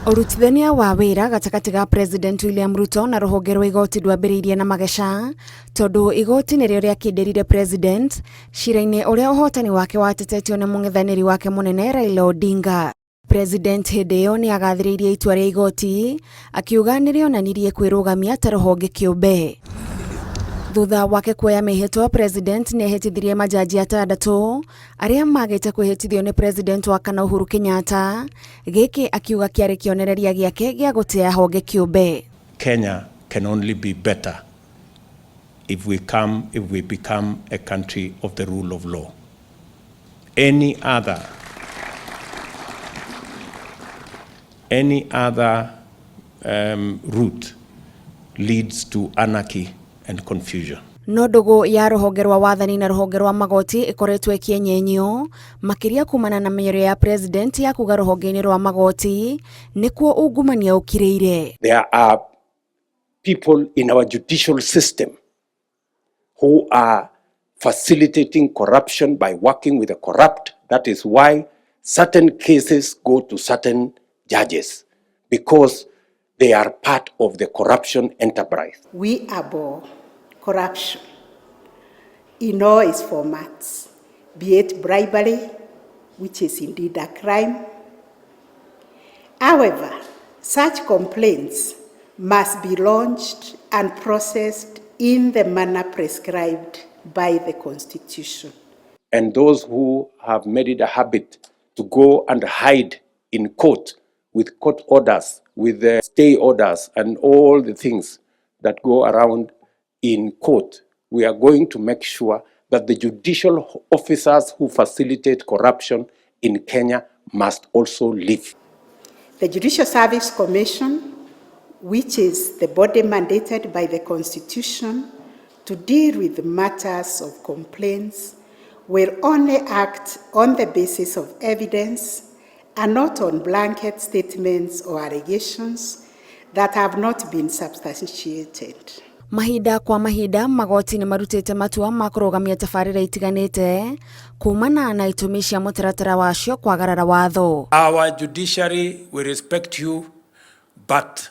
Ũrutithania wa wĩra gatagatĩ ga President William Ruto na rũhonge rwa igoti ndwambĩrĩirie na mageca tondũ igoti nĩrĩo rĩakindĩrire President cira-inĩ ũrĩa ũhotani wake watetetio nĩ mũng'ethanĩri wake mũnene Raila Odinga. President hĩndĩ ĩyo nĩ agathĩrĩirie itua rĩa igoti akiuga nĩ rĩonanirie kwĩrũgamia ta rũhonge kĩũmbe. Thutha wake kuoya mĩhĩtwa, President nĩ ehĩtithirie majaji atandatũ arĩa magĩte kwĩhĩtithio nĩ President wa kana Uhuru Kenyatta. Gĩkĩ akiuga kĩarĩ kĩonereria gĩake gĩa gũtĩa honge kĩũmbe. Kenya can only be better if we come if we become a country of the rule of law. Any other any other route leads to anarchy and confusion. No ndũgũ ya rũhonge rwa wathani na rũhonge rwa magoti ĩkoretwo ĩkĩenyenyio makĩria kumana na mĩario ya president ya kuga rũhonge-inĩ rwa magoti nĩkuo ungumania ũkirĩire. There are people in our judicial system who are facilitating corruption by working with the corrupt. That is why certain cases go to certain judges, because they are part of the corruption enterprise. We abhor corruption in all its formats, be it bribery, which is indeed a crime. However, such complaints must be launched and processed in the manner prescribed by the Constitution. And those who have made it a habit to go and hide in court with court orders, with the stay orders and all the things that go around in court, we are going to make sure that the judicial officers who facilitate corruption in Kenya must also leave. The Judicial Service Commission, which is the body mandated by the Constitution to deal with matters of complaints, will only act on the basis of evidence and not on blanket statements or allegations that have not been substantiated. Mahinda kwa mahinda magoti nĩ marutĩte matua ma kũrũgamia tabarĩra itiganĩte kumana na itũmi cia mũtaratara wacio kwagarara watho. Our judiciary, we respect you, but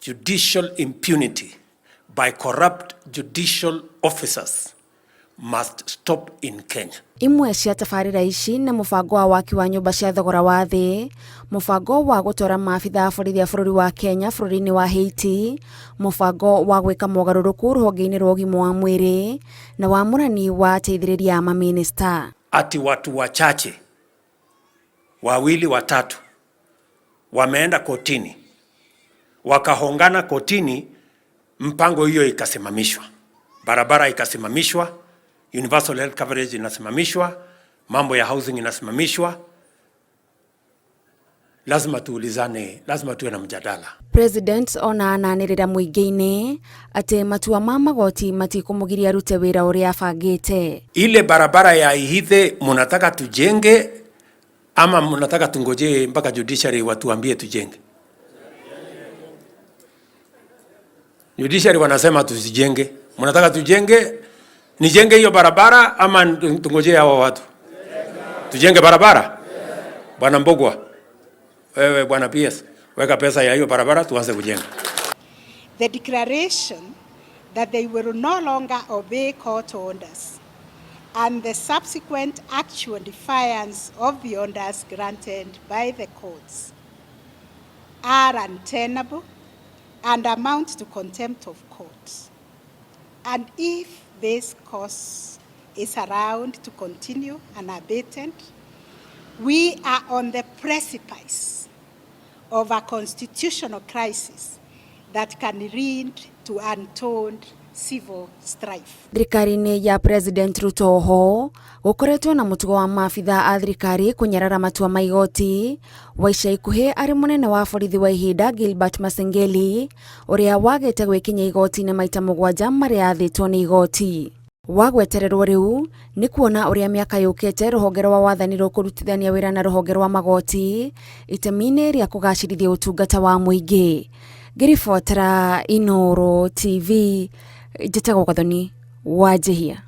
judicial impunity by corrupt judicial officers must stop in Kenya. Imwe cia tabarĩra ici nĩ mũbango wa waki wa nyũmba cia thogora wa thĩ, mũbango wa gũtwara maabitha a borithi a bũrũri wa Kenya bũrũri-inĩ wa Haiti, mũbango wa gwĩka mogarũrũku rũhonge-inĩ rwa ũgima wa mwĩrĩ na wamũrani wa ateithĩrĩria a mamĩnĩsta. Ati watu wachache wawili watatu wameenda kotini wakahongana kotini, mpango hiyo ikasimamishwa, barabara ikasimamishwa, universal health coverage inasimamishwa, mambo ya housing inasimamishwa. Lazima tuulizane, lazima tuwe na mjadala. President ona ananĩrĩra mũingĩ-inĩ atĩ matua ma magoti matikũmũgiria arute wĩra ũrĩa abangĩte. Ile barabara ya Ihithe munataka tujenge ama munataka tungojee mpaka judiciary watuambie tujenge? Judiciary wanasema tusijenge. Munataka tujenge? Nijenge hiyo barabara ama tungojee hawa watu? Tujenge barabara? Bwana Mbogwa, wewe bwana PS, weka pesa ya hiyo barabara tuanze kujenga. The declaration that they will no longer obey court orders and the subsequent actual defiance of the orders granted by the courts are untenable and amount to contempt of court. And if this cause is allowed to continue unabated, we are on the precipice of a constitutional crisis that can lead to untold civil strife. Thirikari-inĩ ya President Ruto oho gũkoretwo na mũtugo wa maabitha a thirikari kũnyarara matua ma igoti wa ica ikuhĩ arĩ mũnene wa borithi wa ihinda Gilbert Masengeli ũrĩa wagĩte gwĩkinyia igoti-inĩ maita mũgwanja marĩa athĩtwo nĩ igoti. Wa gwetererwo rĩu nĩ kuona ũrĩa mĩaka yũkĩte rũhonge rwa wathani rũkũrutithania wĩra na rũhonge rwa magoti itemi-inĩ rĩa kũgacĩrithia ũtungata wa mũingĩ. Ngĩribotera Inooro TV, njĩtagwo Gathoni Wanjihia.